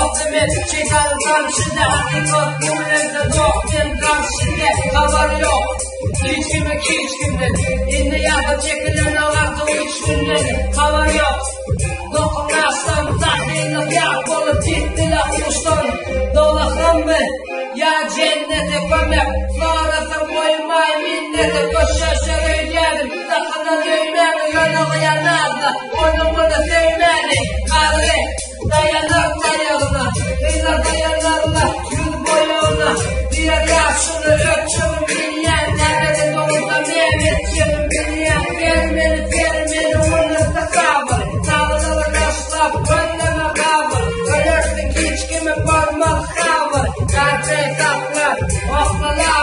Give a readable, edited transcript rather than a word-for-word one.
Dosty men şeýtanyň tanşy-da Hakykat güwlense dost men garşy-da Habar ýok hiç kime hiç kimden Indi ýa-da çekilenok artyk üç günden Habar ýok Dokunaşdan sahylyk ýat bolup gitdi-le huşdan Dowzahdanmy ýa jennete kömek Sorasaň goýmaý minnete Köşeşer öýdýädim dakynan öýmäni Ýöne gyýanarda ony muny söýmäni Garry daýanar taýagyna Gyzlar daýanarlar ýüz boýagyna Diýer ýaşuly ötjegim bilýän Täzeden dogulsam näme etjegim bilýän Bermeli bermeli unutdy sabyr Saglygy taşlap gözleme gabyr Ölersiň hiç kime barmaz habar Garry sakla oklalar.